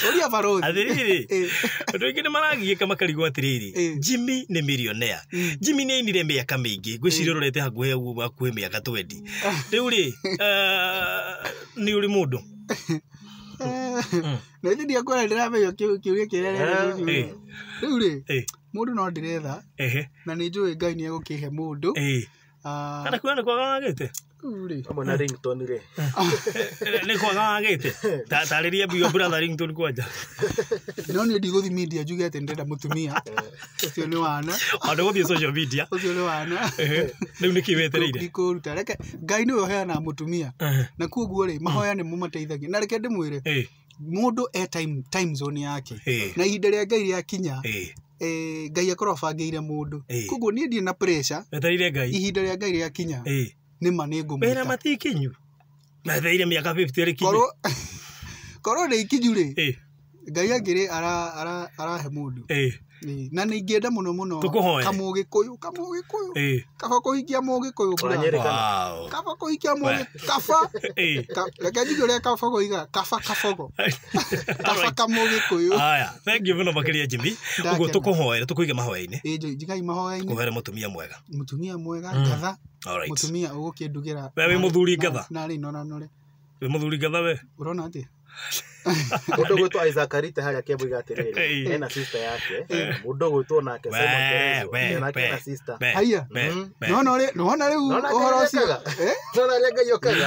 Ũria barothi. Atĩrĩrĩ, andũ aingĩ nĩ maragiĩka makarigwo atĩrĩrĩ, Jimmy nĩ millionaire. Jimmy nĩ ainire mĩaka mĩingĩ, ngwĩciria ũrorete hakuhĩ ũguo, hakuhĩ mĩaka 20 rĩu rĩ, nĩ ũrĩ mũndũ? Na ithe ndiakwĩra, ndĩramenya kĩũria kĩrĩa rĩu rĩ, mũndũ no ndĩretha, na nĩ njũĩ Ngai nĩ egũkĩhe mũndũ. Ah, Kana kuona nĩ kwaga wagĩte? Rĩu rĩ, Hamwe na ringtone rĩ. Nĩ kwaga wagĩte? Tarĩria your brother ringtone kwanja. No niĩ ndigũthi media njuge atĩ ndĩrenda mũtumia, ũcio nĩ wana. Andũ gũthiĩ social media. Ũcio nĩ wana. Rĩu nĩkĩ wetereire? Ndikũruta, reke Ngai nĩwe ũheanaga mũtumia, na koguo rĩ, mahoya nĩmo mateithagia, na reke ndĩmwĩre, mũndũ e time zone yake, na ihinda rĩa Ngai rĩakinya, Ngai akorwo abangĩire mũndũ. Koguo niĩ ndirĩ na pressure. Wetereire Ngai. Ihinda rĩa Ngai rĩakinya, nĩma nĩ Wĩra ngũmwĩta. Matikinyu metereire mĩaka 50 rĩ kinyu. Korwo nĩ ikinyu rĩ, Ngai angĩrĩ arahe mũndũ. Na nĩ ingĩenda mũno mũno Tũkũhoere. Kamũgĩkũyũ, kamũgĩkũyũ, kaba kũhikia mũgĩkũyũ brother. Wanyeri kana? Kaba kũhikia mũgĩ kaba reke njuge ũrĩa kaba koiga, kaba kabogo, kaba kamũgĩkũyũ. Aya, thank you mũno makĩria, Jimmy. Ũguo Ndakena. tũkũhoere, tũkũige mahoya-inĩ. Ĩ, njigai mahoya-inĩ. Kũhoere mũtumia mwega. Mũtumia mwega, ngatha, Alright. mũtumia ũgũkĩndugĩra. We wĩ mũthuri ngatha? Narĩ noranore. Wĩ mũthuri ngatha we? Ũrona atĩa? Mũndũ gwĩtwo Isaac Arite harĩa Kĩambu atĩrĩrĩ, ena sister yake. Mũndũ gwĩtwo nake Simon Kerezo, nake ena sister. Haiya. We, we. Nona rĩu Nona ũhoro Ngai ũcio. ekaga. Nona ũrĩa Ngai okaga.